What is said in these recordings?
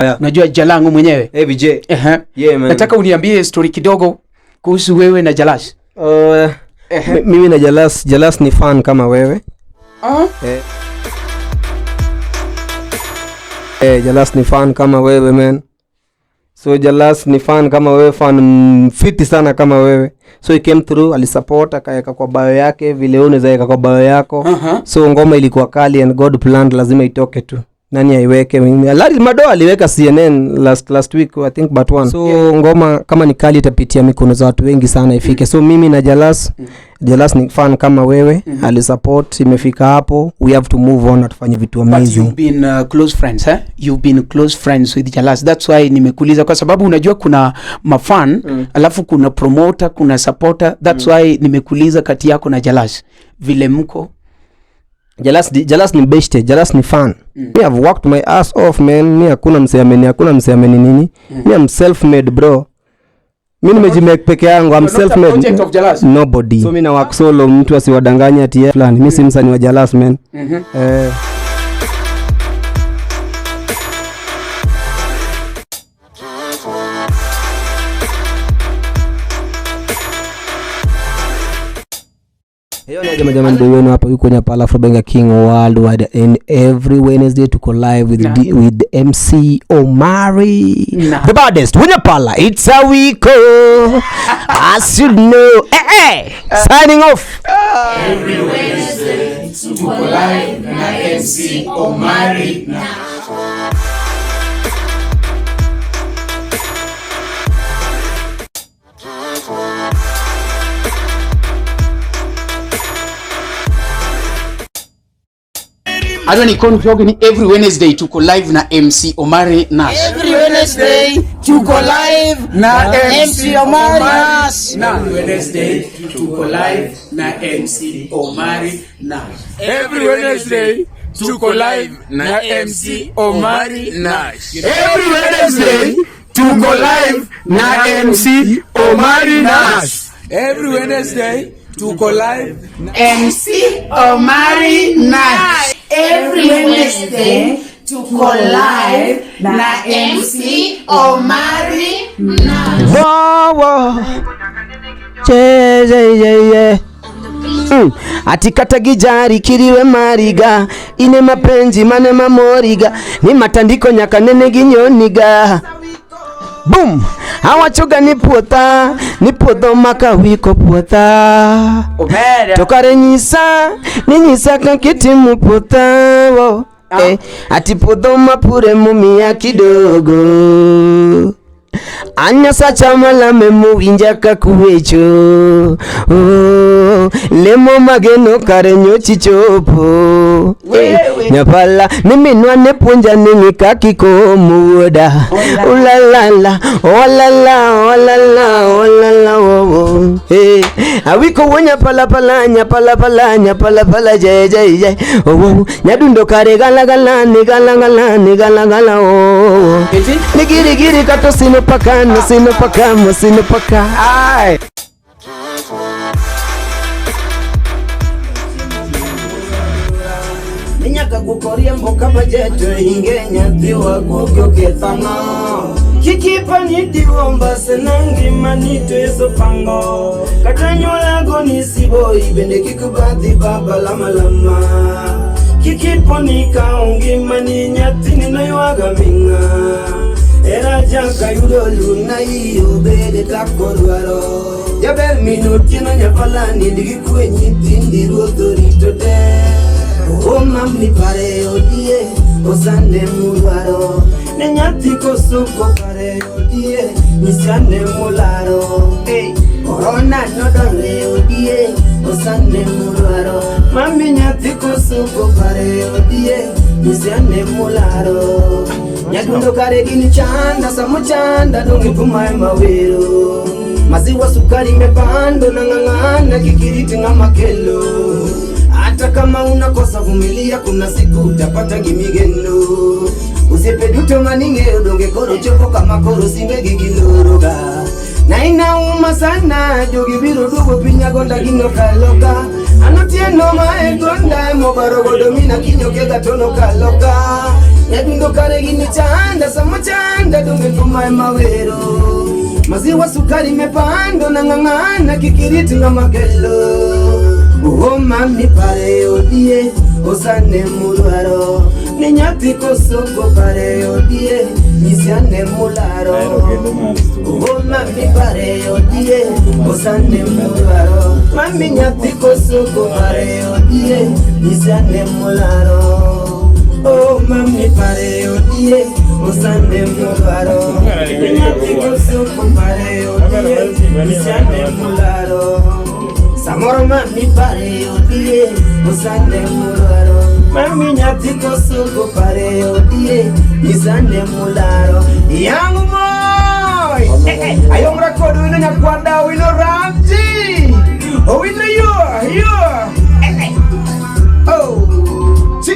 Yeah. Unajua Jalango mwenyewe. Hey, VJ. Ehe. Yeah, man. Nataka uniambie story kidogo kuhusu wewe na Jalas. Mimi na Jalas, Jalas ni fan kama wewe. Ah? Eh, Jalas ni fan kama wewe man. So Jalas ni fan kama wewe, fan mfiti sana kama wewe. So he came through, alisupport akaweka kwa bio yake vile wewe unaweza weka kwa bio yako. Aha. So ngoma ilikuwa kali and God planned lazima itoke tu. Nani aiweke? Larry Mado aliweka CNN last week I think but one. So Yeah. ngoma kama ni kali itapitia mikono za watu wengi sana ifike. So mimi na Jalas, Jalas ni fan kama wewe, alisupport imefika hapo. We have to move on na tufanye vitu But amazing. you've been close friends eh? You've been close friends with Jalas. That's why nimekuuliza kwa sababu unajua kuna mafan alafu kuna promoter, kuna supporter. That's why nimekuuliza kati yako na Jalas vile mko. Jalas ni beshte, Jalas ni fan. Me have worked my ass off man. Mi hakuna msee ameni, hakuna msee ameni nini. Mi am self made bro. Mi nimejimake peke yangu, I'm You're not a self made. project of Jalas. Nobody. So mi na work solo, mtu asiwadanganye ati yeye fulani. Mi si msanii wa Jalas man. Eh. Hiyo ni jamaa jamani, ndio wenu hapo yuko Nyapala Afrobenga King worldwide and every Wednesday tuko live with Na. With MC Omari Na. the baddest Nyapala, it's a week as you know eh, eh. Signing off. Tuko live na MC Omari na Adwa ni Con Vlog ni every Wednesday tuko live na MC Omari Nash. Every Wednesday tuko live Na MC Omari Nash. Na Wednesday tuko live na MC Omari Nash. Every Wednesday tuko live na MC Omari Nash. Every Wednesday tuko live na MC Omari Nash. Every Wednesday tuko live MC Omari Nash. Every Wednesday tuko live na MC Omari Nash. Wow, wow. Yeah, yeah, yeah, yeah. Atikata gijari kiriwe mariga ine mapenzi mane mamoriga ni matandiko nyakanene ginyoniga boom awachoga ni puotha ni puodho makawiko puotha Omera. to kare nyisa ni nyisa kakitimo puotha wo eh, ati puodho mapure mumiya kidogo Anyasacha malame mowinja kakuwecho oh, lemo mageno kare nyochi chopo eh, nyapala ni minwa ne puonja ni ng'i kakikomo wuoda ulalala olala olala olala oh, oh. Eh, awiko wuo nyapalapala nyapalapala nyapalapala jejeje oh, oh. Nyadundo kare galagala ni galagala ni galagala oh, oh. Eti? Nigirigiri kato sinopaka no sinopaka mo sinopaka. Ai. Nyaka gukoriembo kama jeto inge nyathi waguogi okethang'o kikipa ni diwo mbase na ngima ni to Yesu pango kata nyuolago ni siboi bende kik badhi baba lama lama kikipo ni kawo ngimani nyathini noywaga ming'a era jaka yudo luna iyo bede kakodwaro jaber min otieno nyapala nind gi kwe nyithindi ruoth orito te o mamni pare odie osane mudwaro ne nyathi kosoko pare odie nyisane mularo hey. Korona nodonje odie osane mudwaro mami nyathi kosoko pare odie nyisane mularo nyadundo kare gini chanda samuchanda donge pumae mawero maziwa sukari imepando na ng'ang'ana kikiriti ng'ama kelo hata kama unakosa vumilia, kuna siku utapata gimigeno osiepe duto maning'eyo donge koro chopo kama koro simbe gi giloroga na inauma sana jogi biro duogo piny agonda gino kaloka anotieno ma e gonda mobaro godo mina kinyokega tono kaloka Nyadundo kare gini chanda samo chanda donge ngoma ema wero maziwa sukari mepando na ng'ang'ana kikiriti na makelo oh mami pare odie osane mulwaro ni nyathi kosoko pare odie nyisiane mularo oh mami pare odie osane mulwaro mami nyathi kosoko pare odie nyisiane mularo oh mami pare odie osane mulwaro ni nyathi kosoko pare odie nyisiane mularo Samoro mami pare odie osane mularo mami nyathi kosoko pare odie nyisane mularo yangu moy ayomra kod wino nyakwada wino Ramji owino yo yo oh chi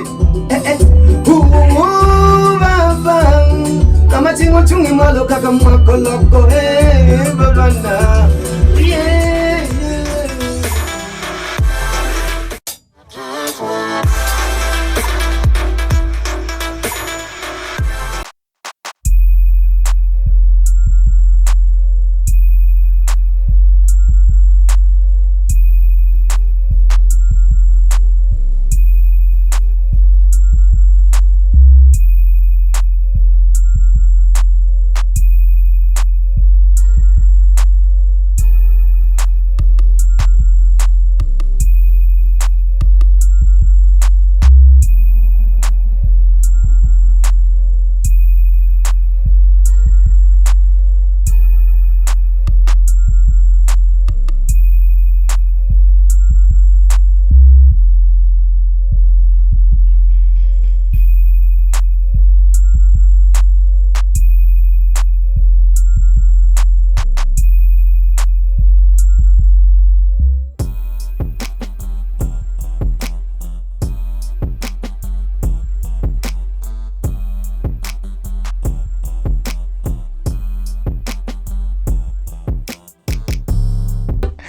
baba kama tingo chungi malo kaka mwako loko baba na yeah.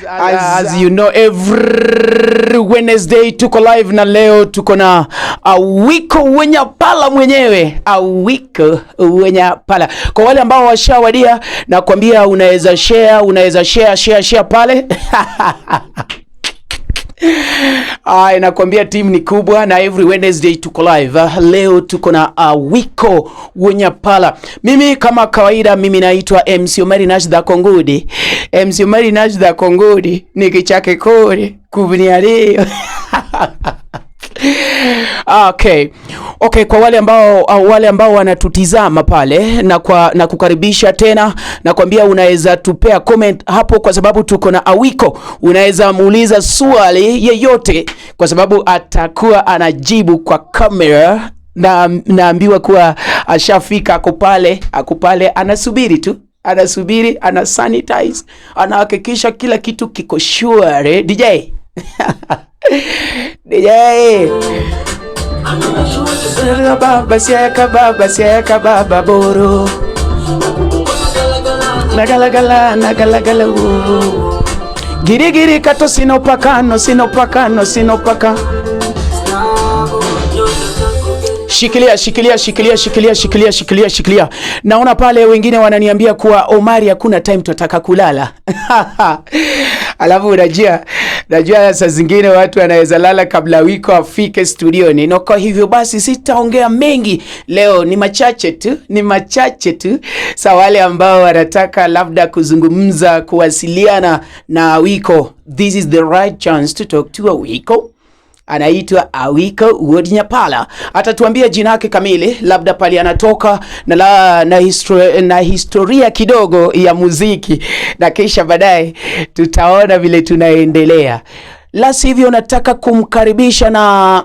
As you know, every Wednesday tuko live na leo tuko na Awiko Wenyapala mwenyewe. Awiko Wenyapala. Kwa wale ambao washawadia na kuambia unaweza share, unaweza share share share pale. Ay, nakwambia team ni kubwa na every Wednesday tuko live. Leo tuko na Awiko Wenyapala. Mimi kama kawaida, mimi naitwa MC Omari Nash da Kongudi. MC Omari Nash da Kongudi ni kichake kore kubniario. Okay. Okay, kwa wale ambao wanatutizama pale na kwa na kukaribisha tena na kuambia unaweza tupea comment hapo, kwa sababu tuko na Awiko. Unaweza muuliza swali yeyote kwa sababu atakuwa anajibu kwa kamera, na naambiwa kuwa ashafika, ako pale anasubiri tu. Anasubiri, ana sanitize, anahakikisha kila kitu kiko sure. DJ. DJ. Baba siaka baba siaka baba boro. Nagalagala nagalagala. Giri giri kato sinopakano sinopakano sinopaka. Shikilia shikilia shikilia shikilia shikilia shikilia shikilia. Naona pale wengine wananiambia kuwa Omari hakuna time, tutataka kulala. Alafu unajua saa zingine watu wanaweza lala kabla Wiko afike studioni. Na kwa hivyo basi sitaongea mengi leo, ni machache tu, ni machache tu. Sa wale ambao wanataka labda kuzungumza, kuwasiliana na Awiko, this is the right chance to talk to Awiko. Anaitwa Awiko Wodnyapala. Atatuambia jina yake kamili, labda pale anatoka na historia kidogo ya muziki, na kisha baadaye tutaona vile tunaendelea. La sivyo nataka kumkaribisha na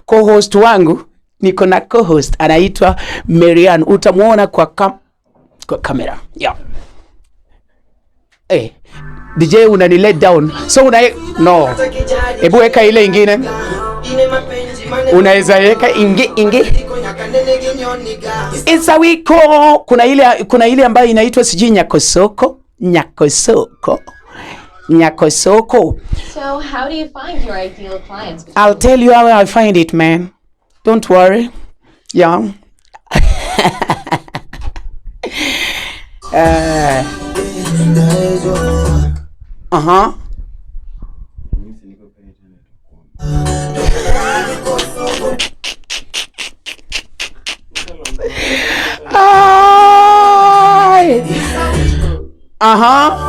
co-host wangu. Niko na co-host anaitwa Marian. Utamuona kwa kamera. Yeah. Hey, DJ unani let down. So no. Ebu weka ile ingine. Unaweza weka ingi. It's Awiko. Kuna ile ambayo inaitwa sijui Nyakosoko. Nyakosoko. Nyakosoko. So how do you find your ideal clients? I'll tell you how I find it, man. Don't worry. Yeah. Aha. Ai. Aha.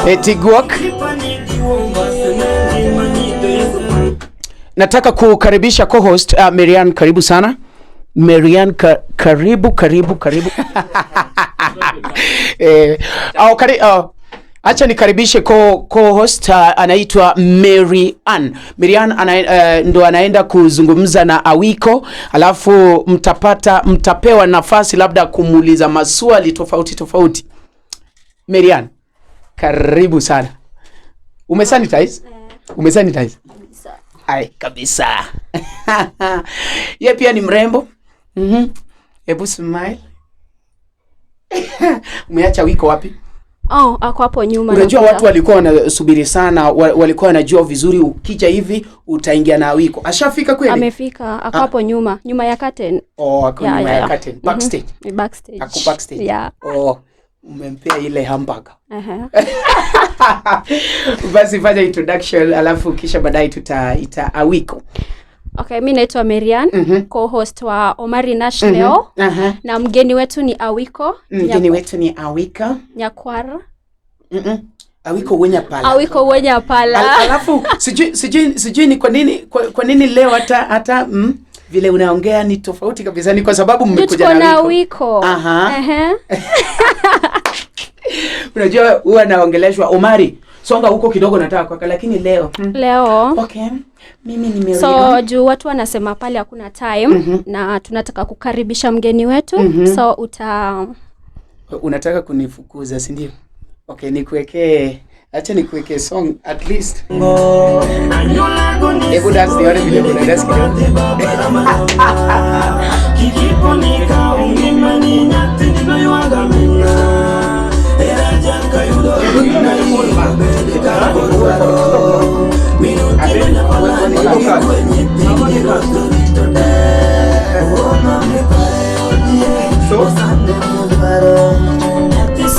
Eti guok. Nataka kukaribisha co-host Marian, karibu sana. Marian, karibu karibu karibu. Acha nikaribishe co-host anaitwa Mary Ann. Mary Ann ndo anaenda kuzungumza na Awiko, alafu mtapewa nafasi labda kumuuliza maswali tofauti tofauti. Mary Ann, karibu sana. Umesanitize? Umesanitize? Ai, kabisa. Ye pia ni mrembo. Hebu smile. Umeacha Wiko wapi? Oh, ako hapo nyuma. Unajua watu walikuwa wanasubiri sana, walikuwa wanajua vizuri ukija hivi utaingia na Awiko. Ashafika kweli? Amefika, ako hapo nyuma, nyuma ya curtain. Oh, ako nyuma ya curtain. Backstage. Backstage. Ako backstage. Yeah. Oh, umempea ile hamburger. Basi fanya introduction alafu kisha baadaye tutaita Awiko. Okay, mimi naitwa Marian, co-host wa Omari Nash leo. Na mgeni wetu ni Awiko. Mgeni wetu ni Awiko Nyakwar. Awiko Wenyapala. Awiko Wenyapala. Alafu sijui ni kwa nini kwa nini leo hata vile unaongea ni tofauti kabisa, ni kwa sababu mmekuja na Awiko. Aha. Unajua huwa naongeleshwa Omari, songa huko kidogo nataka kwaka, lakini leo leo okay, mimi ni Mary. So juu watu wanasema pale hakuna time, na tunataka kukaribisha mgeni wetu. So unataka kunifukuza, si ndio? Okay, nikuwekee, acha nikuwekee song at least. Hebu dance nione vile una dance kidogo.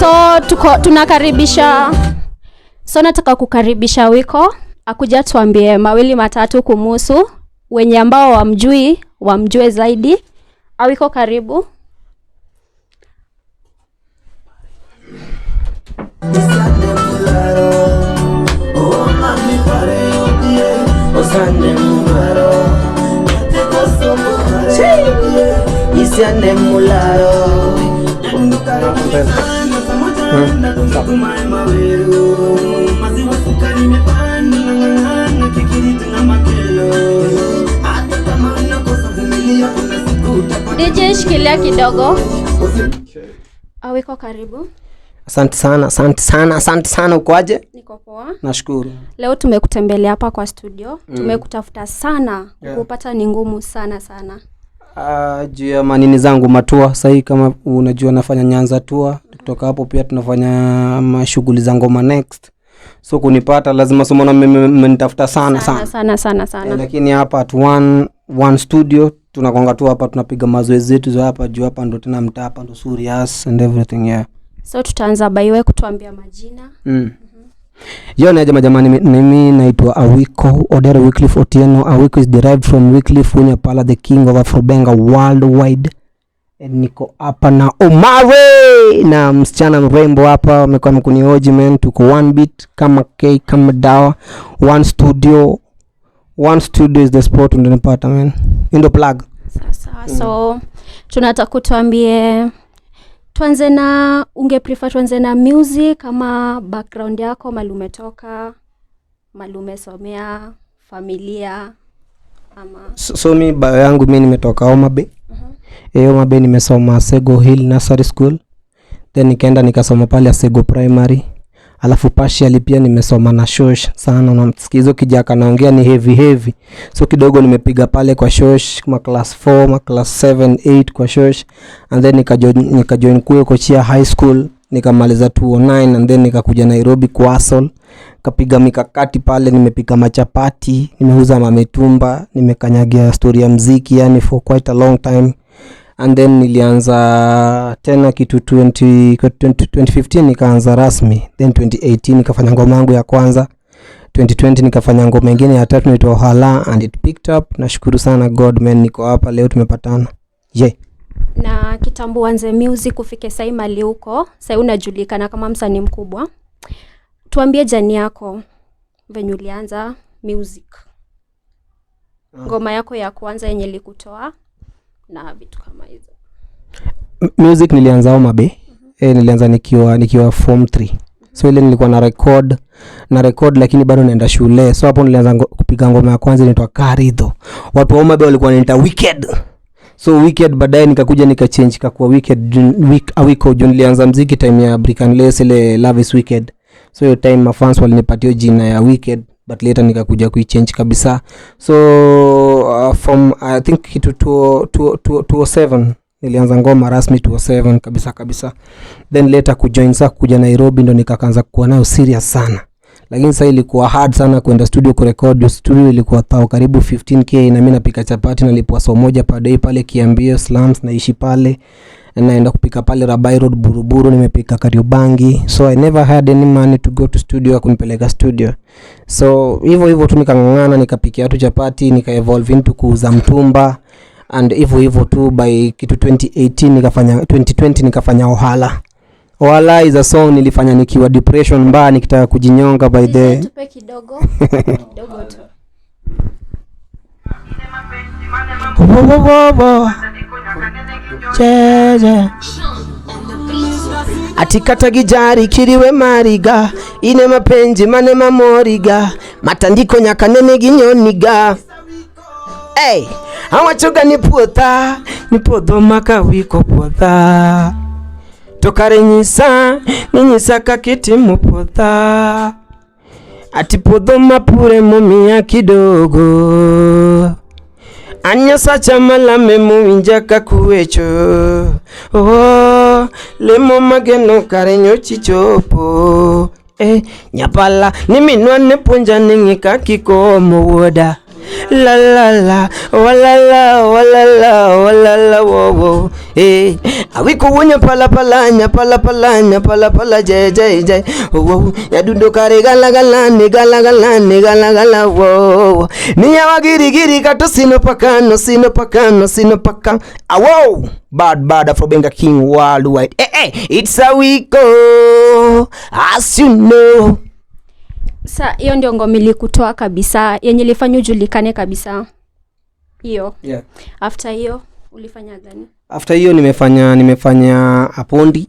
So tunakaribisha. So nataka kukaribisha Wiko akuja tuambie mawili matatu kumuhusu, wenye ambao wamjui wamjue zaidi. Awiko, karibu. DJ shikilia kidogo. Awiko, karibu. Asante sana, asante sana, asante sana. Ukoaje? Niko poa. Nashukuru. Leo tumekutembelea hapa kwa studio. Tumekutafuta sana, kukupata ni ngumu sana sana. Juu ya manini zangu matua sahii, kama unajua nafanya Nyanza tour. Kutoka hapo pia tunafanya mashughuli za ngoma next. So kunipata lazima somo na mmenitafuta sana sana. Sana sana sana. Lakini hapa at one studio tunakonga tu hapa, tunapiga mazoezi yetu za hapa juu, hapa ndo tena mtaa, hapa ndo serious and everything, yeah. So tutaanza by wewe kutuambia majina. Yo ni aje jamani, mimi naitwa Awiko Odero Wycliffe Otieno. Awiko is derived from Wycliffe Wenyapala, the king of Afrobenga worldwide. And niko hapa na Omari na msichana mrembo hapa, amekuwa mkunioji man. Tuko one beat kama K kama dawa, one studio. One studio is the spot unanipata man. Indo plug. Sasa so tunataka kutuambie, tuanze na, unge prefer tuanze na music kama background yako, mali umetoka, mali umesomea, familia ama? So mi bio yangu, mi nimetoka Homa Bay. Homa Bay nimesoma Sego Hill Nursery School. Then nikaenda nikasoma pale Asego Primary. Alafu partially pia nimesoma na shosh sana, unamsikia hizo kijaka naongea ni heavy heavy, so kidogo nimepiga pale kwa shosh ma class 4, ma class 7 8 kwa shosh, and then nikajoin kuyo kochia high school, nikamaliza 209, and then nikakuja Nairobi kwa kapiga mikakati pale, nimepika machapati, nimeuza mametumba, nimekanyagia story ya mziki yani for quite a long time. And then nilianza tena kitu 2015 nikaanza rasmi, then 2018 nikafanya ngoma yangu ya kwanza, 2020 nikafanya ngoma ingine ya tatu inaitwa Ohala and it picked up. Nashukuru sana God man, niko hapa leo tumepatana, yeah. Na kitambo uanze music ufike sai mali huko sai unajulikana kama msanii mkubwa, tuambie journey yako venye ulianza music, ngoma yako ya kwanza yenye likutoa na vitu kama hizo. Music nilianza Homa Bay. Nilianza nikiwa form 3, so ile nilikuwa na record lakini bado naenda shule. So hapo nilianza kupiga ngoma ya kwanza inaitwa Karidho. Watu wa Homa Bay walikuwa wanaita Wicked, so Wicked baadaye nikakuja nikachange kakuwa Wicked Awiko, juu nilianza mziki time ya Brick and Lace, ile Love is Wicked. So hiyo time mafans walinipatia jina ya Wicked, but later nikakuja kuichange kabisa. So from I think kitu 207 nilianza ngoma rasmi, 207 kabisa kabisa. Then later kujoin sa kuja Nairobi ndo nikaanza kuwa nayo serious sana, lakini sasa ilikuwa hard sana kwenda studio kurecord. Studio ilikuwa thao karibu 15K, na mimi napika chapati nalipwa so moja per day pale Kiambio slums, naishi pale, naenda kupika pale Rabai Road Buruburu, nimepika Kariobangi, so I never had any money to go to studio ya kunipeleka studio. So hivyo hivyo tu nikang'ang'ana, nikapikia watu chapati, nika evolve into kuuza mtumba, and hivyo hivyo tu by kitu 2018 nikafanya, 2020 nikafanya Ohala. Ohala is a song nilifanya nikiwa depression mbaya, nikitaka kujinyonga by the Tupe kidogo kidogo tu. Wo, wo, wo, wo. Yeah. Atikata gijari kiriwe mariga ine mapenzi mane mamoriga matandiko nyakanene ginyoniga. Hey, awachoga ni puotha ni puodho makawiko puotha to kare nyisa ni nyisa kaka itimo puotha ati puodho mapure momiya kidogo. An Nyasacha malame mowinja kakuwecho. Oh, lemo mageno kare nyochi chopo. Nyapala ni minwa ne puonja ni ng'i kaka ikomo wuoda. La la la, walala walala walala wo wo. Awiko wuo nyapala pala nyapala pala nyapala pala je je je. Wo nyadundo kare gala gala ni gala gala ni gala gala wo. Ni yawa giri giri kato sino pakano sino pakano sino paka. Awo bad bad Afrobenga King worldwide. It's a week oh, as you know. Sa hiyo ndio ngoma ilikutoa kabisa, yenye ilifanya ujulikane kabisa hiyo? Yeah. After hiyo ulifanya gani? After hiyo nimefanya Apondi.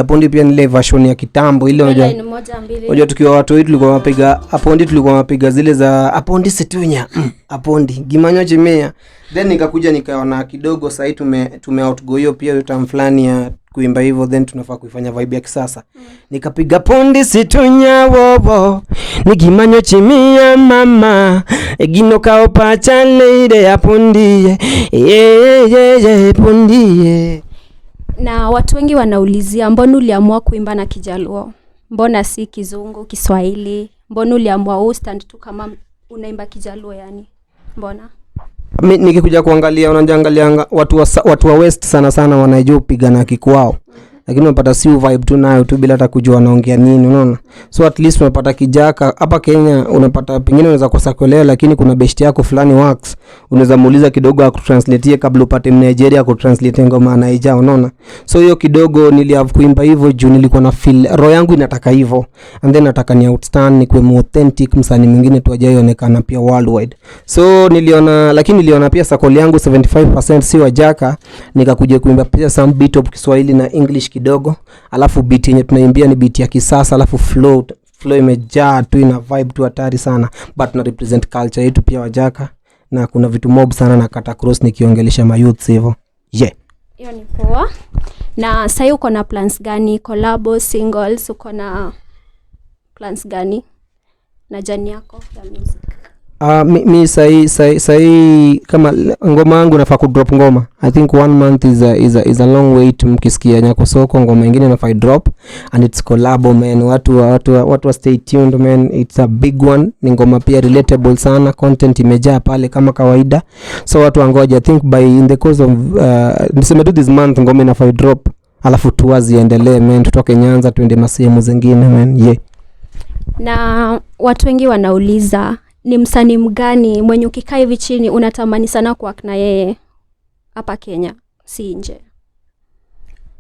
Apondi pia ni ile version ya kitambo ile, unajua. Line moja mbili. Unajua tukiwa watu wetu tulikuwa tunapiga Apondi, tulikuwa tunapiga zile za Apondi situnya, Apondi gimanyo chimea. Then nikakuja nikaona kidogo sahii tume outgo hiyo pia hiyo term fulani ya kuimba hivyo, then tunafaa kuifanya vibe ya kisasa. Nikapiga pondi situnya wowo nigimanyo chimia mama egino kao pachaleire apondie ye ye ye pondie. Na watu wengi wanaulizia, mbona uliamua kuimba na Kijaluo? Mbona si Kizungu, Kiswahili? Mbona uliamua ustand tu kama unaimba Kijaluo yani? Mbona? Mi, nikikuja kuangalia, unajiangalianga watu wa west sana sana wanaijua kupigana kikwao, lakini unapata si vibe tu nayo tu bila hata kujua wanaongea nini, unaona? So at least unapata kijaka hapa Kenya, unapata pengine unaweza kosa kuelewa, lakini kuna best yako fulani works, unaweza muuliza kidogo akutranslatie kabla upate Mnigeria akutranslate ngoma anaija, unaona? So hiyo kidogo nilihave kuimba hivyo juu nilikuwa na feel roho yangu inataka hivyo, and then nataka ni outstand, nikuwe more authentic, msanii mwingine tu hajaionekana pia worldwide. So niliona, lakini niliona pia circle yangu 75% si wajaka, nikakuja kuimba pia some bit of Kiswahili na English kidogo, alafu beat yenye tunaimbia ni beat ya kisasa, alafu flow imejaa tu, ina vibe tu hatari sana, but tuna represent culture yetu pia wajaka, na kuna vitu mob sana na kata cross nikiongelesha mayouths hivyo, yeah. Hiyo ni poa. Na sahii uko na plans gani? Collabo, singles, uko na Plans gani na journey yako ya music? Mi sahi kama ngoma yangu nafaa kudrop ngoma. I think one month is a long wait. Mkisikia Nyako Soko, ngoma ingine nafaa drop and it's collabo, man. Watu wa stay tuned, man. It's a big one. Ni ngoma pia relatable sana, content imejaa pale kama kawaida, so watu wangoja. I think by in the course of niseme tu this month ngoma inafaa drop, alafu tour ziendelee, man. Tutoke Nyanza tuende masehemu zingine, man. Yeah. Na watu wengi wanauliza, ni msanii mgani mwenye ukikaa hivi chini unatamani sana kuwork na yeye hapa Kenya, si nje?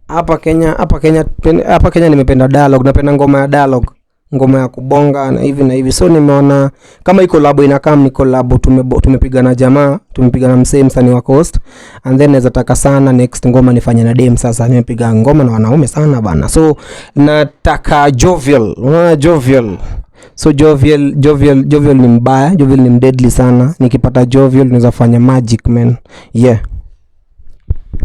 Hapa Kenya nimependa dialogue. Napenda ngoma ya dialogue, ngoma ya kubonga na hivi na hivi. So nimeona kama iko collabo inakam, ni collabo tumepiga na jamaa, tumepiga na msee, msanii wa Coast. And then naweza taka sana next ngoma nifanye na dem. Sasa nimepiga ngoma na wanaume sana bana, so nataka Jovial. Unaona Jovial? So Jovial ni mbaya. Jovial ni mdeadly sana. Nikipata Jovial naweza fanya magic, man. Yeah.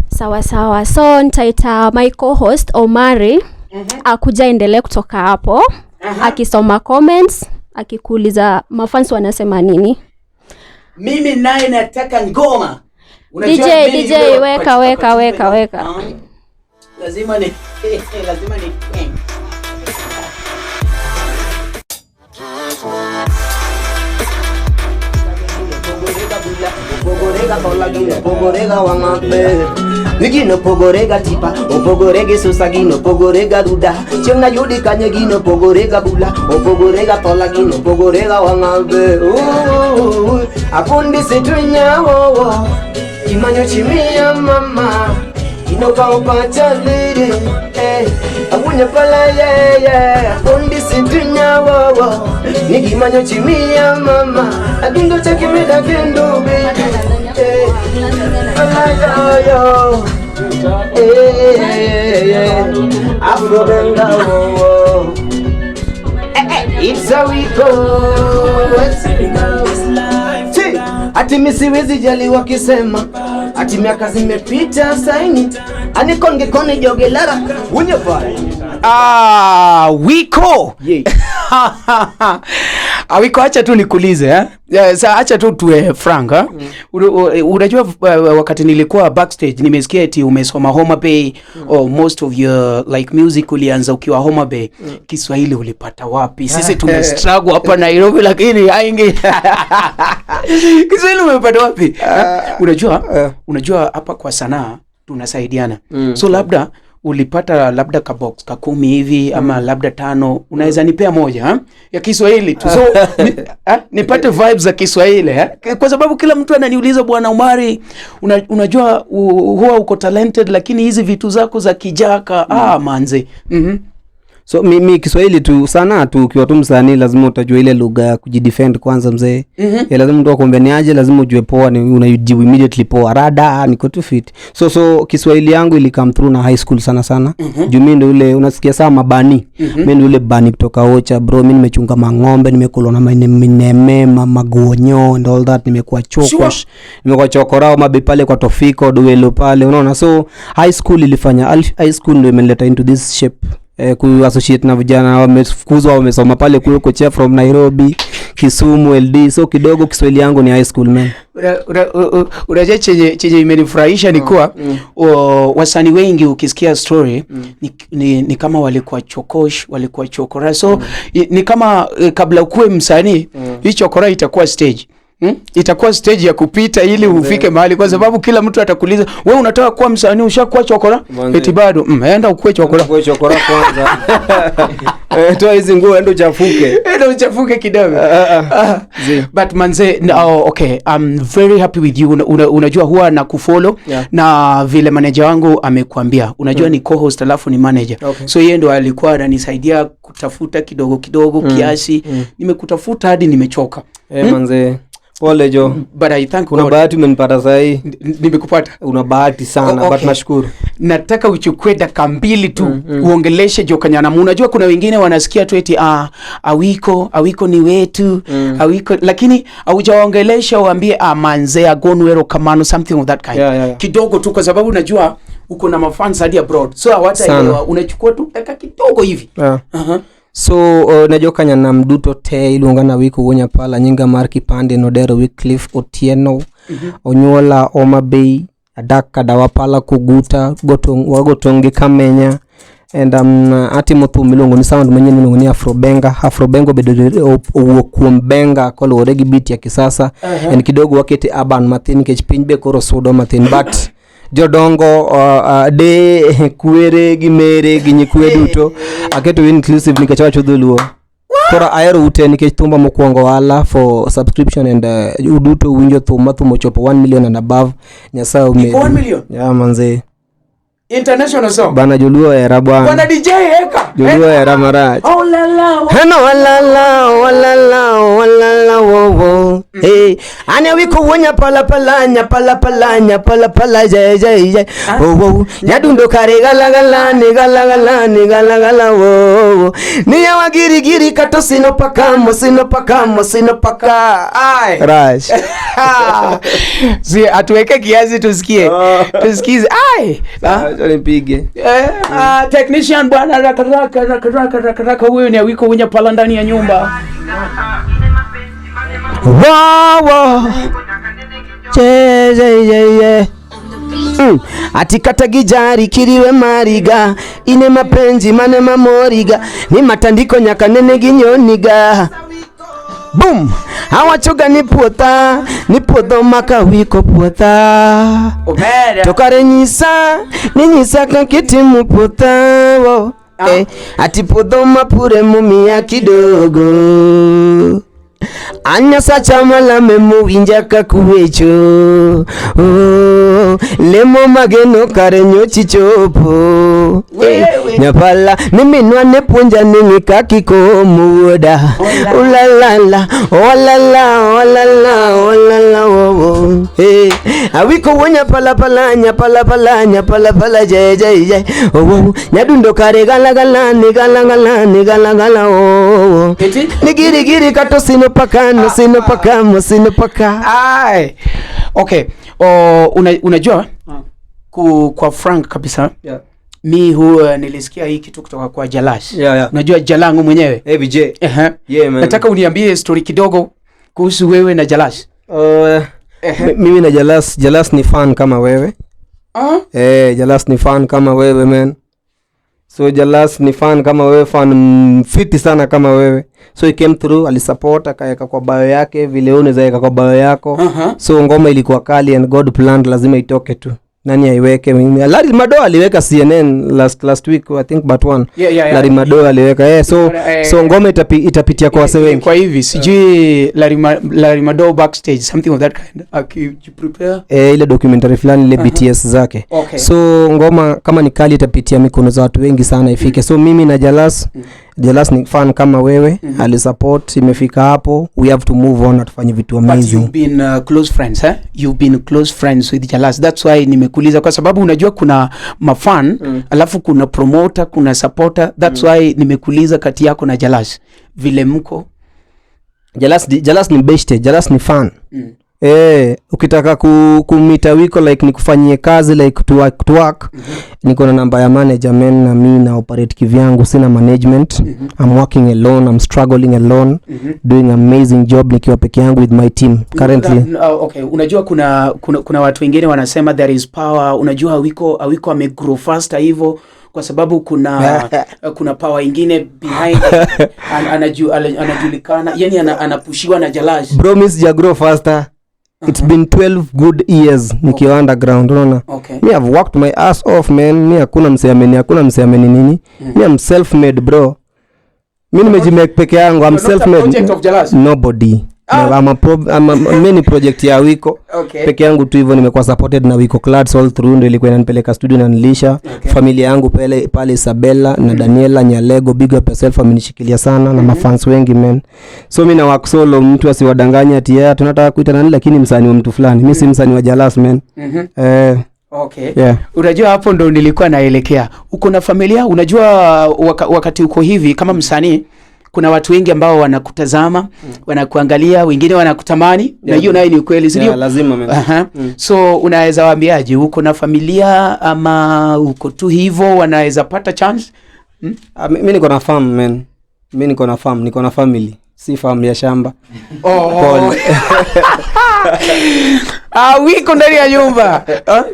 Sawa sawa, so nitaita my co-host Omari akuja endelee kutoka hapo akisoma comments, akikuuliza mafans wanasema nini. Mimi naye nataka ngoma. Unajua DJ, mimi DJ, yule wa weka, weka, weka, weka. Ah, lazima ni Opogorega wang'abe gino pogorega tipa opogorega susa gino pogorega duda chieng' nayudi kanye gino pogorega bula opogorega tola gino pogorega wang'abe apundi situnyawowo imanyo chimiya mama inokawo pacha liri eh, awunyo pala yeye apundi situnyawowo nigimanyo chimiya mama adundo chakimeda kendo baby eh, yo eh, eh, Afro benga wo wo. Eh, eh, it's a week. Ti, ati mi siwezi jali wakisema ati miaka zimepita saini anikonge kone jogelara unye pale. Ah, Wiko. Yeah. Awiko, acha tu nikuulize eh? Yeah, sa acha tu tuwe frank eh? Unajua wakati nilikuwa backstage nimesikia eti umesoma Homa Bay or most of your like music ulianza ukiwa Homa Bay. Kiswahili ulipata wapi? Sisi tumestruggle hapa Nairobi lakini haingi. Kiswahili umepata wapi? Eh? Unajua hapa kwa sanaa tunasaidiana. So labda ulipata labda kabox ka 10 hivi ama labda tano, unaweza nipea moja ha? Ya Kiswahili tu, so nipate vibes za Kiswahili eh? Kwa sababu kila mtu ananiuliza, bwana Omari, unajua huwa uko talented lakini hizi vitu zako za kijaka manze. So mi Kiswahili tu sana tu, ukiwa tu msanii lazima utajua ile lugha ya kujidefend kwanza, mzee. Ya lazima mtu akuambia ni aje, lazima ujue poa, ni unajibu immediately poa, rada niko tu fit. So Kiswahili yangu ili come through na high school sana sana. Juu mi ndo ule unasikia saa mabani. Mi ndo ule bani kutoka Ocha, bro. Mi nimechunga mang'ombe, nimekulwa na mineme maguonyo and all that. Nimekuwa chokosh. Nimekuwa chokorao mabe pale kwa Tofiko Duelo pale, unaona? So high school ilifanya high school ndio imenileta into this shape, kuassociate na vijana wamefukuzwa, wamesoma pale kule kochea from Nairobi, Kisumu, LD. So kidogo Kiswahili yangu ni high school, man. Unajua chenye imenifurahisha ni kuwa wasanii wengi ukisikia story ni kama walikuwa chokosh, walikuwa chokora, so ni kama kabla ukuwe msanii hii chokora itakuwa stage. Itakuwa stage ya kupita ili ufike mahali, kwa sababu kila mtu atakuuliza, we unataka kuwa msanii, ushakuwa chokora? Manze. Eti bado. Enda ukuwe chokora. Kwa chokora kwanza. Toa hizi nguo enda uchafuke. Enda uchafuke kidogo. Ah. Zi. But manze, no, okay, I'm very happy with you. Unajua huwa na kufollow na vile manager wangu amekuambia, unajua ni co-host alafu ni manager. So yeye ndo alikuwa ananisaidia kutafuta kidogo kidogo kiasi. Nimekutafuta hadi nimechoka. Manze, pole jo. But I thank Una God. bahati umenipata sahii. Nimekupata. Una bahati sana. Oh, okay. But nashukuru. Nataka uchukue dakika 2 tu uongeleshe Jokanyanamu. Unajua kuna wengine wanasikia tu eti Awiko ni wetu Awiko, lakini haujawaongelesha uambie manze agonwero kamano, something of that kind. Yeah. Kidogo tu, kwa sababu unajua uko na mafans hadi abroad, so hawataelewa. Unachukua tu dakika kidogo hivi. So ne jokanyanam duto te iluonga na Wiko Wuo Nyapala, nyinga mar kipande Nodero Wycliffe Otieno. Onyuola Homa Bay, adak Kadawa Pala Koguta, wago tong' gi Kamenya. And atimo thum miluongo ni sound manyien miluongo ni Afrobenga. Afrobenga obedo owuok kuom benga koluwore gi beat ya kisasa. En kidogo wakete urban mathin nikech piny be koro sudo mathin, but jodongo de kwere gi mere gi nyikwe duto aketo inclusive nikech awacho dholuo. Koro ahero ute nikech thumba mokwongo ohala for subscription and uduto winjo thum ma thum ochopo 1 million and above. Nyasaye omedu. 1 million? Yeah, manze. International song. Bana, joluo hera bwana. Bwana DJ eka. Joluo hera marach. Oh la la. Hano walala walala walala wo wo. Hey, ane wiko wonya pala pala nya pala pala nya pala pala je je je. Oh wo nyadundo kare gala gala ni gala gala ni gala gala wo wo. Ni ya wagiri giri kato sino paka mo sino paka mo sino paka. Ai. Rash. Si atuweke kiasi tusikie. Tusikize. Ai. Ah. Acha nipige. Technician bwana, raka raka raka raka raka raka, huyu ni Awiko Wunya Pala ndani ya nyumba. Wo wo. Je je je je. Atikata gijari kiriwe mariga ine mapenzi mane mamoriga ni matandiko nyaka nene ginyoniga boom awachoga ni puotha ni puodho maka wiko puotha. Omera. To kare nyisa ni nyisa kakitimo puotha wo. Ati puodho mapure mumia kidogo Anyasacha malame mowinja kakuwecho, oh, lemo mageno kare nyochi chopo. Nyapala ni minwa ne puonja ni ng'i kakikomo wuoda. Ulalala olala olala olala oh, oh. Awiko wuo nyapala pala nyapala pala nyapala pala je je je oh, oh. Nyadundo kare gala gala ni gala gala ni gala gala oh, oh. Eti? Ni giri giri kato sino paka no sino paka mo sino paka. Ai. Okay. Unajua kwa frank kabisa, mi huwa nilisikia hii kitu kutoka kwa Jalash. Unajua Jalangu mwenyewe. Hey, VJ. Yeah, man. Nataka uniambie story kidogo kuhusu wewe na Jalash. Mimi na Jalas, Jalas ni fan kama wewe. Jalas ni fan kama wewe, man. So Jalas ni fan kama wewe, fan fiti sana kama wewe. So he came through, alisupport, akaweka kwa bio yake vile wewe unaweza weka kwa bio yako. So ngoma ilikuwa kali and God planned lazima itoke tu. Nani aiweke? Mimi. Larry Madowo aliweka CNN last week, I think, but one. Larry Madowo aliweka. So so ngoma itapitia kwa wase wengi. Kwa hivi sijui Larry Madowo backstage, something of that kind, akijiprepare. Ile documentary fulani ile BTS zake. So ngoma kama ni kali itapitia mikono za watu wengi sana ifike. So mimi na Jalas, Jalas ni fan kama wewe, alisupport, imefika hapo, we have to move on na tufanye vitu But amazing. you've been close friends, eh? You've been close friends with Jalas. That's why nimekuuliza kwa sababu unajua kuna mafan, alafu kuna promoter, kuna supporter. That's why nimekuuliza kati yako na Jalas vile mko. Jalas ni beshte, Jalas ni fan. Ukitaka kumita wiko like nikufanyie kazi like to work, to work. Niko na namba ya manager, man, na mi na operate kivyangu, sina management. I'm working alone, I'm struggling alone, doing amazing job nikiwa peke yangu with my team currently. Okay, unajua kuna watu wengine wanasema there is power. Unajua Awiko amegrow faster hivyo kwa sababu kuna power ingine behind anajulikana, yani anapushiwa na Jalash. Bro, mi sija grow faster. It's been 12 good years nikiwa underground, unaona? Me have worked my ass off, man. Mi hakuna msee ameni nini. Mi am self made, bro. Mi nimejimake peke yangu. I'm You're not a self made. project of Jalas. Nobody. Ah. I'm a pro, I'm a, mi ni project ya Wiko peke yangu tu hivyo. Nimekuwa supported na Wiko Clads all through, ndio ilikuwa inanipeleka studio na nilisha familia yangu pale pale, Isabella na Daniela Nyalego, big up yourself, amenishikilia sana na mafans wengi, man. So mi na work solo, mtu asiwadanganye ati yeah, tunataka kuita nani lakini msanii wa mtu fulani. Mi si msanii wa Jalas, man. Yeah. Unajua hapo ndo nilikuwa naelekea. Uko na familia, unajua wakati uko hivi kama msanii kuna watu wengi ambao wanakutazama, wanakuangalia, wengine wanakutamani na hiyo nayo ni ukweli, si ndio? Yeah, lazima, man. Aha. So unaweza waambiaje, uko na familia ama uko tu hivyo wanaweza pata chance? Ah, mi niko na farm, man. Mi niko na farm, niko na family, si farm ya shamba. Oh. Pole. Ah, wiko ndani ya nyumba.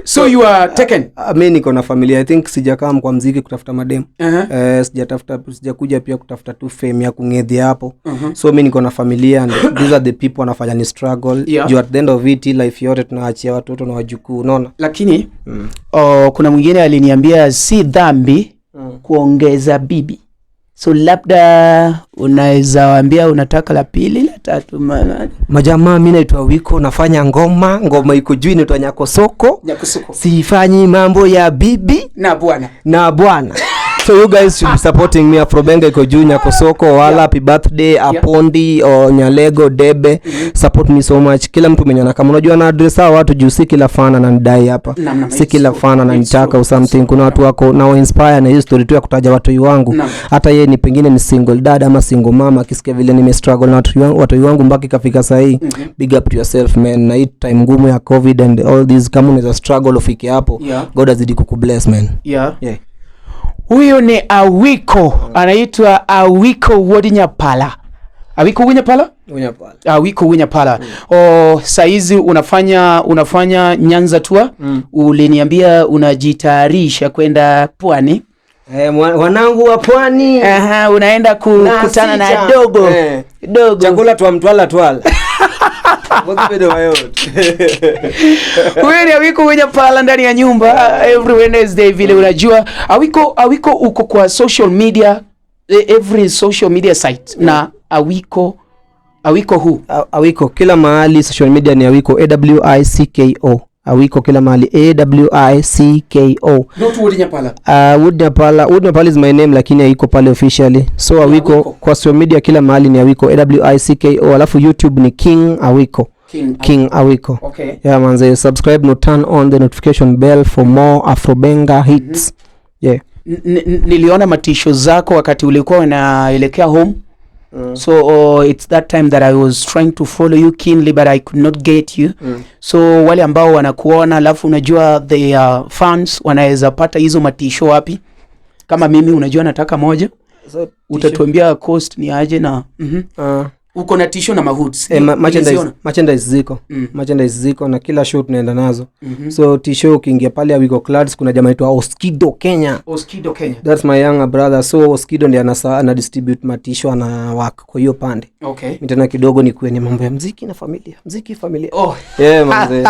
So you are taken. Ah, mi niko na familia. I think sijakaa kwa mziki kutafuta mademu. Uh-huh. Sijatafuta, sijakuja pia kutafuta tu fame ya kungedhia hapo. So mi niko na familia and these are the people wanafanya ni struggle. Juu at the end of it, hii life yote tunaachia watoto na wajukuu, unaona. Lakini oh, kuna mwingine aliniambia si dhambi kuongeza bibi, so labda unaweza waambia unataka la pili, la tatu, Majamaa, mi naitwa Wiko, nafanya ngoma, ngoma iko juu inaitwa Nyakosoko. Nyakusuko. Sifanyi mambo ya bibi na bwana na bwana. So you guys should be supporting me. Afrobenga iko juu, Nyakosoko, wala happy birthday Apondi o Nyalego Debe. Support me so much. Kila mtu mwenye anakama, unajua na address hao watu juu si kila fan ananidai hapa. Naam, naam, Si it's kila true. fan It's ananitaka true. or something. Kuna watu wako na inspire na hiyo story tu ya kutaja watoi wangu. Hata yeye ni pengine ni single dad ama single mama, akisikia vile nime struggle na watoi wangu mpaka ikafika saa hii. Big up to yourself, man. Na hii time ngumu ya COVID and all this, kama unaweza struggle ufike hapo, God azidi kukubless, man. Yeah. Huyu ni Awiko, anaitwa Awiko Wodinyapala. Awiko Wodinyapala? Awiko Wodinyapala. Oh, saizi unafanya Nyanza tour. Uliniambia unajitayarisha kwenda pwani. Wanangu wa pwani. Aha, unaenda kukutana na sita. Dogo. Dogo. Chakula twa mtwala twala. Huyu ni Awiko Wodinyapala ndani ya nyumba every Wednesday vile unajua. Awiko uko kwa social media, every social media site na Awiko who? Awiko kila mahali, social media ni Awiko, Awicko. Awiko kila mahali, Awicko. Not Wodinyapala. Woodnyapala is my name, lakini haiko pale officially. So Awiko, Awiko. kwa social media kila mahali ni Awiko, Awicko. Alafu YouTube ni King Awiko. King. King Awiko. Okay. Yeah, manze, subscribe no turn on the notification bell for more Afrobenga hits. Yeah. Niliona matisho zako wakati ulikuwa unaelekea home. So it's that time that I was trying to follow you keenly but I could not get you. So wale ambao wanakuona, alafu unajua the fans wanaweza pata hizo matisho wapi? Kama mimi unajua nataka moja, So, utatuambia cost ni aje na Uko na tisho na mahoods. Niliziona. Merchandise ziko. Merchandise ziko na kila show tunaenda nazo. So tisho ukiingia pale Awiko Clads, kuna jamaa anaitwa Oskido Kenya. Oskido Kenya. That's my younger brother. So Oskido ndiye ana distribute matisho, ana work kwa hiyo pande. Mimi tena kidogo ni kwenye mambo ya muziki na familia. Muziki, familia. Oh. Yeah, manze.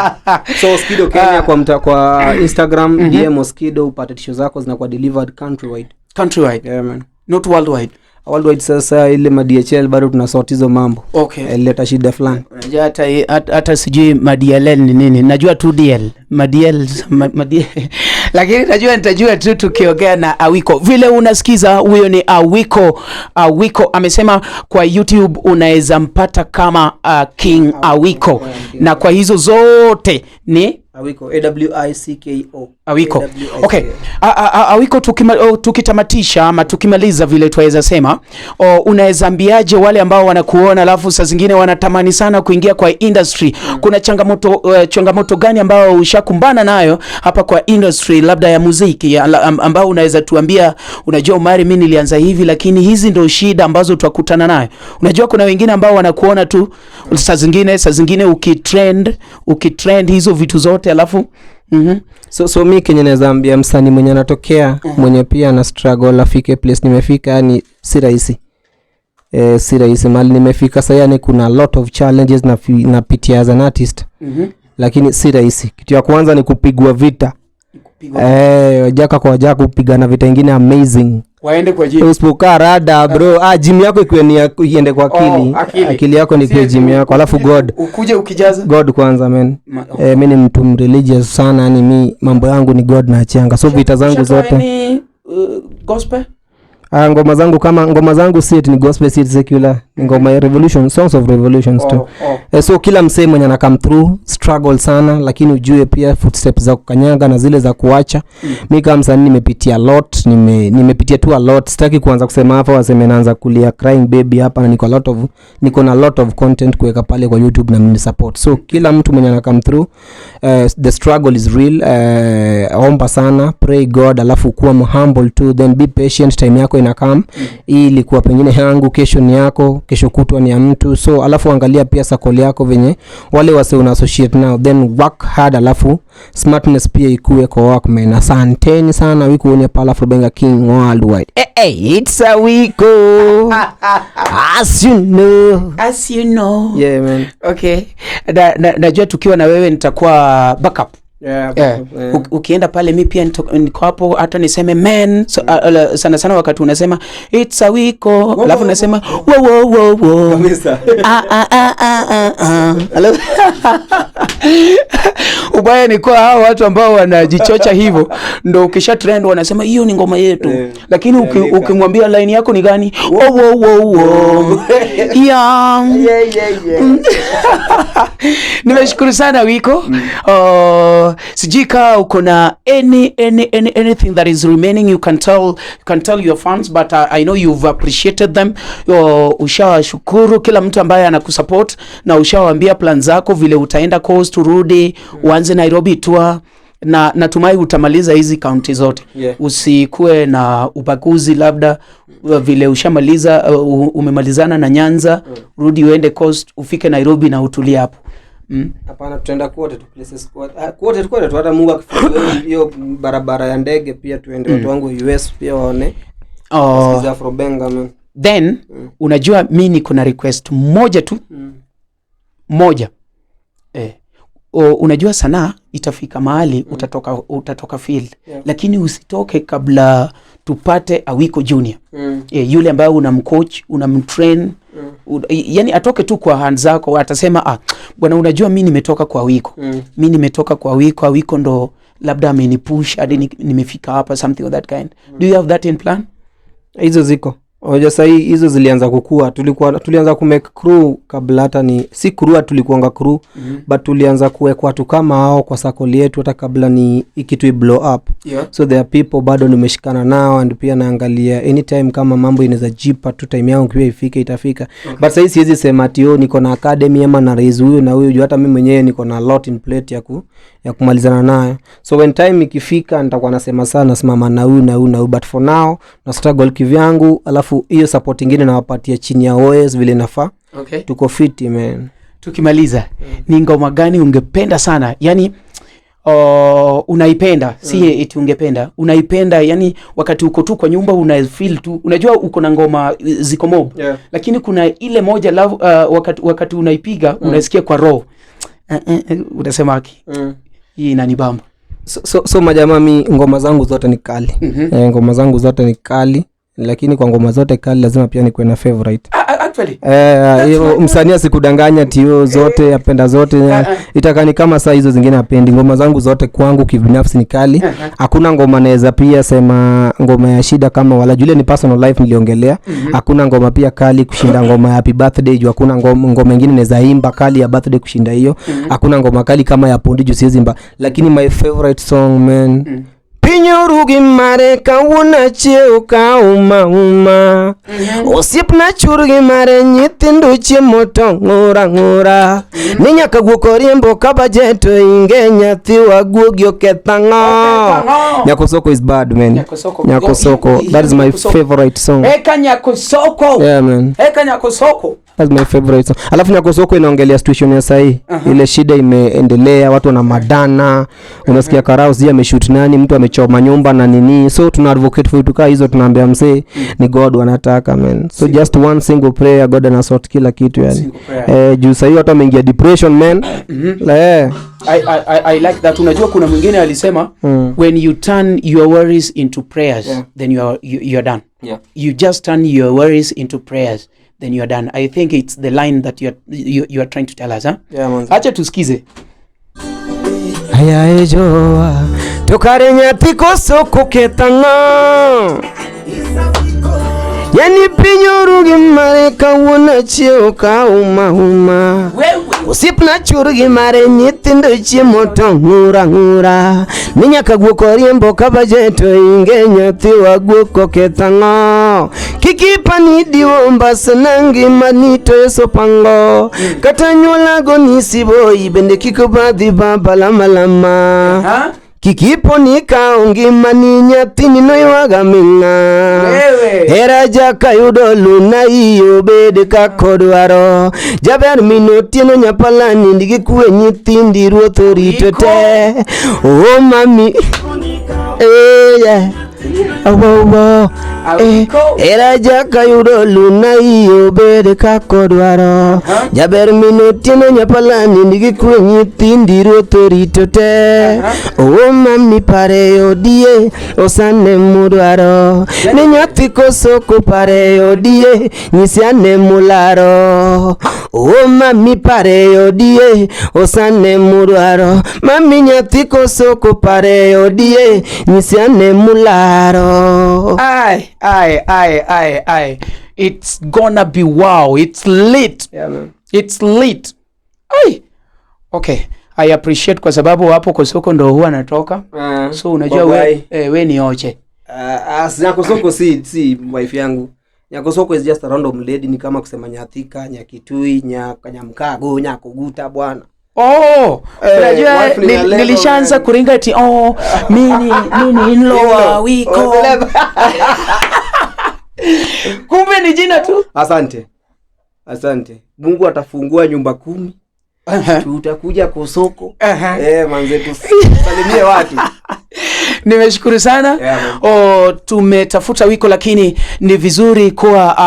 So Oskido Kenya kwa Instagram, DM Oskido upate tisho zako zinakuwa delivered countrywide. Countrywide. Yeah, man. Not worldwide. Worldwide sasa ile ma DHL bado tunasort hizo mambo. Ileta shida fulani. Unajua hata sijui ma DLL ni nini. Najua tu DL. Ma DL, ma DL. Lakini najua nitajua tu tukiongea na Awiko. Vile unasikiza huyo ni Awiko. Awiko amesema kwa YouTube unaweza mpata kama King Awiko. Na kwa hizo zote ni Awiko, Awicko. Awiko. AWICKO. Okay. Awiko, tukitamatisha ama tukimaliza vile tuweza sema, unaweza ambiaje wale ambao wanakuona alafu saa zingine wanatamani sana kuingia kwa industry? Kuna changamoto gani ambayo ushakumbana nayo hapa kwa industry labda ya muziki ambao unaweza tuambia, unajua Omari, mimi nilianza hivi lakini hizi ndio shida ambazo tutakutana nayo. Unajua kuna wengine ambao wanakuona tu saa zingine ukitrend hizo vitu zote alafu So mi kenye naweza ambia msanii mwenye anatokea, mwenye pia ana struggle afike place nimefika, yani si rahisi. Si rahisi mahali nimefika sasa, yani kuna lot of challenges napitia as an artist. Lakini si rahisi. Kitu ya kwanza ni kupigwa vita. Jaka kwa jaka kupigana vita ingine amazing. Waende kwa gym. Usipokaa rada bro, gym yako ikuwe ni iende kwa akili. Oh, akili. Akili yako ni kwa gym yako. Alafu God. Ukuje ukijaza. God kwanza, man. Mi ni mtu religious sana, yani mi mambo yangu ni God na achianga. So vita zangu Ushatoa zote. any, gospel? Ngoma zangu kama ngoma zangu si eti ni gospel, si eti secular, ni ngoma ya revolution, songs of revolutions tu. So kila msee mwenye ana come through struggle sana, lakini ujue pia footsteps za kukanyaga na zile za kuacha. Mi kama msanii nimepitia a lot, nimepitia tu a lot. Sitaki kuanza kusema hapa waseme naanza kulia crying baby hapa, na niko na lot of content kuweka pale kwa YouTube na mni support. So kila mtu mwenye ana come through, the struggle is real. Omba sana, pray God, alafu kuwa humble too, then be patient, time yako inakam. Hii ilikuwa pengine yangu, kesho ni yako, kesho kutwa ni ya mtu. So alafu angalia pia circle yako, venye wale wase una associate nao, then work hard, alafu smartness pia ikue kwa work, man. Asanteni sana. Wikuonia pala Afrobenga King worldwide. Hey, hey, it's a Wiko as you know. As you know. Yeah, man. Okay. Najua tukiwa na wewe nitakuwa backup. Yeah, Yeah. Ukienda pale mi pia niko hapo, hata niseme man so, sana sana wakati unasema it's a Wiko, alafu unasema wo wo wo wo, ah, ah, ah, ah, ah, ah. Ubaya ni kwa hao watu ambao wanajichocha hivyo ndo ukisha trend wanasema hiyo ni ngoma yetu, lakini ukimwambia line yako ni gani, wo wo wo wo, yeah. Nimeshukuru sana Wiko. Sijui kaa uko na anything that is remaining you can tell your fans, but I know you've appreciated them. Ushawashukuru kila mtu ambaye anakusupport na ushawaambia plan zako vile utaenda coast, urudi, uanze Nairobi tour, na natumai utamaliza hizi kaunti zote. Usikuwe na ubaguzi, labda vile ushamaliza, umemalizana na Nyanza, rudi uende coast, ufike Nairobi na utulie hapo. Hapana, tutaenda kote tu, places kote. Ah, kote kote tu, hata Mungu akifungua hiyo barabara ya ndege pia tuende, watu wangu US pia waone. Wasikize Afrobenga, man. Then unajua mi niko na request moja tu, moja. Unajua sanaa itafika mahali utatoka field, lakini usitoke kabla tupate Awiko Junior, yule ambaye unamcoach, unamtrain, yani atoke tu kwa hand zako, atasema, "Ah bwana, unajua mi nimetoka kwa Awiko, mi nimetoka kwa Awiko, Awiko ndo labda amenipush hadi nimefika hapa," something of that kind. Do you have that in plan? Hizo ziko. Unajua sahii hizo zilianza kukua, tulikuwa tulianza kumake crew kabla hata ni si crew, tulikuanga crew, but tulianza kuweka watu kama hao kwa circle yetu hata kabla ni ikitu blow up. So there are people bado nimeshikana nao, and pia naangalia anytime kama mambo inaweza jipa tu, time yangu pia ifike, itafika. But sahii siwezi sema ati, oh, niko na academy ama na raise huyu na huyu, juu hata mi mwenyewe niko na lot in plate ya kumalizana nayo. So when time ikifika nitakuwa nasema sana nasimama na huyu na huyu na huyu, but for now na struggle kivyangu, alafu hiyo support ingine nawapatia chini ya OS vile nafaa. Tuko fiti, man. Tukimaliza, ni ngoma gani ungependa sana, yani unaipenda, si eti ungependa, unaipenda, yani wakati uko tu kwa nyumba una feel tu, unajua uko na ngoma ziko mob, lakini kuna ile moja love, wakati unaipiga unasikia kwa roho, unasema aki hii inanibamba? So majamaa, mi ngoma zangu zote ni kali. Eh, ngoma zangu zote ni kali, lakini kwa ngoma zote kali lazima pia nikuwe na favorite. Ah, ah, actually Eh, hiyo msanii asikudanganya tio zote apenda zote, itakani kama saa hizo zingine apendi. Ngoma zangu zote kwangu kibinafsi ni kali. Hakuna ngoma naweza pia sema ngoma ya shida kama wala jule ni personal life niliongelea. Hakuna ngoma pia kali kushinda ngoma ya happy birthday, juu hakuna ngoma ingine naweza imba kali ya birthday kushinda hiyo. Hakuna ngoma kali kama ya pondi, juu siwezi imba. Lakini my favorite song, man, Pinyorugi mare kawuono achiew ka uma uma. Osiepna churgi mare, nyithindo chiemo to ng'ura ng'ura. Ni nyaka guok oriembo ka bajet to inge nyathiwa guogi oketh ang'o. Nyakosoko is bad, man. Nyakosoko. Nyakosoko. That is my Nyakosoko. favorite song. Eka Nyakosoko. Yeah, man. Eka Nyakosoko. That's my favorite song. Alafu Nyakosoko inaongelea situation ya sahii. Ile shida imeendelea, watu wana madana, unasikia karao sijui ameshoot nani, mtu amechoma nyumba na nini. So tuna advocate for vitu kaa hizo, tunaambia msee ni God wanataka, man. So just one single prayer, God anasort kila kitu yani. Single prayer. Eh, juu sahii watu wameingia depression, man. Eh. I like that. Unajua kuna mwingine alisema, when you turn your worries into prayers, then you are done. You just turn your worries into prayers, then you are done. I think it's the line that you are trying to tell us, huh? Yeah, man. Acha tusikize. Ayae joa to kare nyathi koso koketang'o. Yani piny oru gi mare kawuono achiew ka uma uma. Osiepna chur gi mare, nyithindo chiemo to ng'ura ng'ura. Ni nyaka guok oriembo ka bajet to inge nyathiwa guok okethang'o. Kik ipani diwo mbasna ngimani to Yesu pango. Kata nyuola goni siboi bende kik obadhi baba lama lama. Ha? Kikiponi ikawo ngimani nyathini noywaga ming'a. Wewe. Hera jakayudo luna iyo bed kakodwaro. Jaber min Otieno Nyapala nind gi kwe nyithindi ruoth orito te. Oh mami. Eh, yeah. Oh, oh, oh. Eh, era jakayudo luna iyo bed kakodwaro. Jaber min Otieno Nyapala nind gi kwe nyithindi ruoth orito te. Oh mami pare odie osane mudwaro. Ni nyathi kosoko pare odie nyisi ane mularo. Oh mami pare odie osane mudwaro. Mami nyathi kosoko pare odie nyisi ane mularo. Ai, ai, ai, ai, ai. It's gonna be wow. It's lit. Yeah, man. It's lit. Ai. Okay. I appreciate kwa sababu hapo Kosoko ndo huwa natoka. So unajua we, we ni oche. Nyakosoko si wife yangu. Nyakosoko is just a random lady, ni kama kusema Nyathika, Nyakitui, Nyamkago, Nyakoguta bwana. Oh, unajua wife ni Nyalego, nilishaanza man. kuringa eti oh, mimi in-law wa Wiko. Oh, celeb. Kumbe ni jina tu. Asante. Asante. Mungu atafungua nyumba 10. Tutakuja Kosoko. Manze tusalimie watu. Nimeshukuru sana. Yeah, man. Oh, tumetafuta Wiko lakini ni vizuri kuwa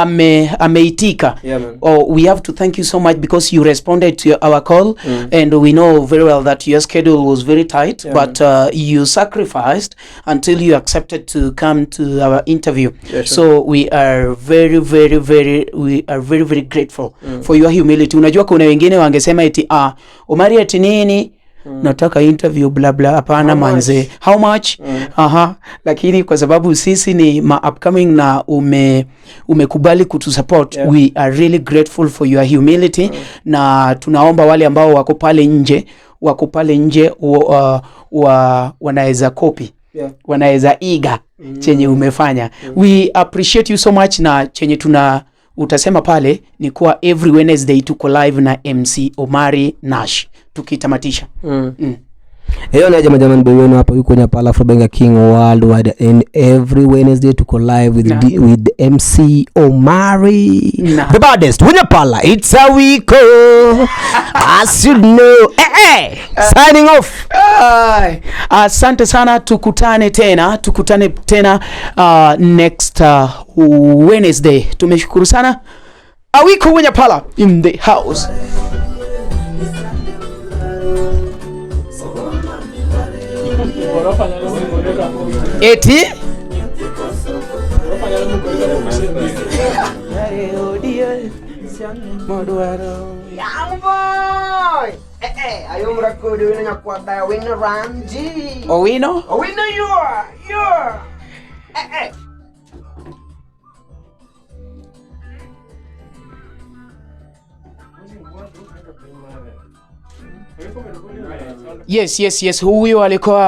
ameitika. Yeah, man. Oh, we have to thank you so much because you responded to our call and we know very well that your schedule was very tight, Yeah, but you sacrificed until you accepted to come to our interview. Yeah, sure. So we are very very very we are very very grateful for your humility. Unajua kuna wengine wangesema eti Omari eti nini? Nataka interview bla bla, hapana manze. How much? Aha, lakini kwa sababu sisi ni ma upcoming na umekubali kutusupport, Yeah. we are really grateful for your humility. Na tunaomba wale ambao wako pale nje wanaweza copy, Yeah. wanaweza iga chenye umefanya. We appreciate you so much, na chenye tuna utasema pale ni kuwa every Wednesday tuko live na MC Omari Nash tukitamatisha. Hiyo ni jamaa jamani, boy wenu hapa yuko Nyapala Afrobenga King worldwide, and every Wednesday tuko live with Na. With MC Omari. Na. The baddest Nyapala. It's a week. As you know. Signing off. Ay, asante sana, tukutane tena next Wednesday. Tumeshukuru sana. Awiko Nyapala in the house. Eti Young boy. Ayom rakodi wino nyakwada wino Ramji. Owino? Owino you. Yes, yes, yes. Huyo alikuwa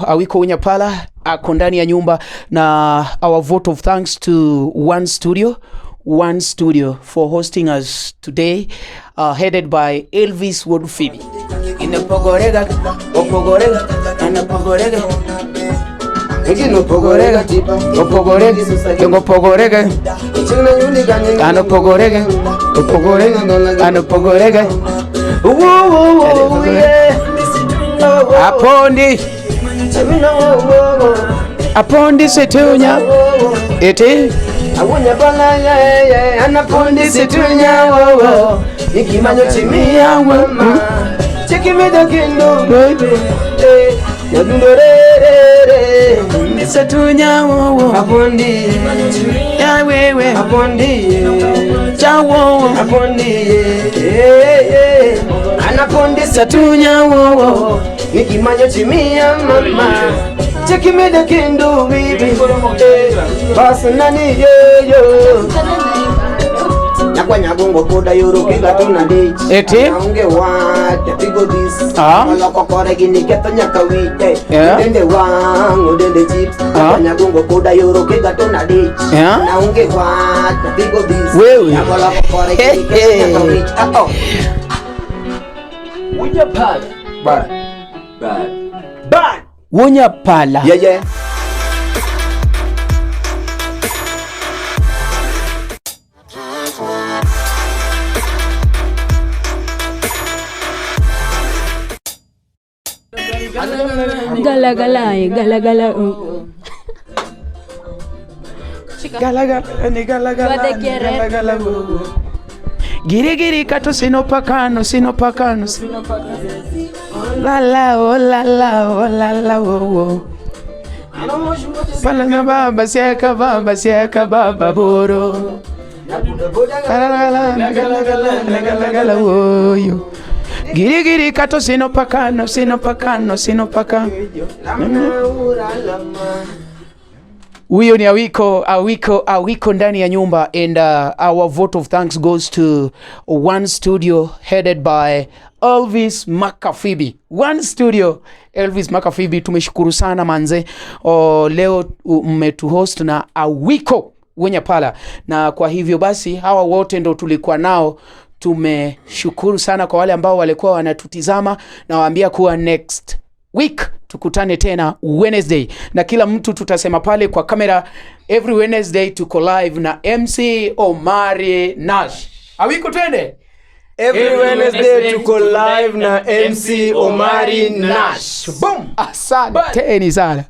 Awiko Unyapala ako ndani ya nyumba, na our vote of thanks to One Studio for hosting us today, headed by Elvis Wodfibi. Inapogorega, opogorega, anapogorega. Opogorega, Opogorega, opogorega, anapogorega, opogorega, anapogorega. Apondi. Apondi setunya. Eti Awunya bala anapondi situnya wo ikimanyo chimia mama chikimido kindu baby nyadundo re re re setunya wo apondi ya wewe apondi cha wo apondi anapondi setunya wo nikimanyo chimia mama chikimido kindu baby basi nani yeyo Nyakwa nyagongo koda yoro kiga tuna dich Eti? Onge wat nyapigo this Ah. Oloko kore gini ketho nyaka wite Yeah. Odende wang' odende chips Nyakwa nyagongo koda yoro kiga tuna dich Yeah. Naonge wat nyapigo this Wewe. Oloko kore gini ketho nyaka wich Ah, oh. Bad. Bad. Bad. Wonyapala. Yeah, yeah. Gala gala eh, gala gala. Gala ni gala gala Wade ni kiere. gala gala wo. Giri giri kato sinopakano sinopakano sinopakano. La la oh la la oh la la oh oh. Pala na baba siaka baba siaka baba boro. Gala gala gala gala gala gala oh yo. Giri giri kato sinopakano sinopakano sinopakano. Huyo ni Awiko, Awiko, Awiko ndani ya nyumba and our vote of thanks goes to One Studio headed by Elvis Makafibi. One Studio, Elvis Makafibi, tumeshukuru sana manze. O, leo mmetuhost na Awiko Wonyapala, na kwa hivyo basi hawa wote ndo tulikuwa nao. Tumeshukuru sana kwa wale ambao walikuwa wanatutizama, na waambia kuwa next week tukutane tena Wednesday, na kila mtu tutasema pale kwa kamera every Wednesday tuko live na MC Omari Nash. Awiko, twende. Every Wednesday tuko live na MC Omari Nash. Boom. Asanteni sana.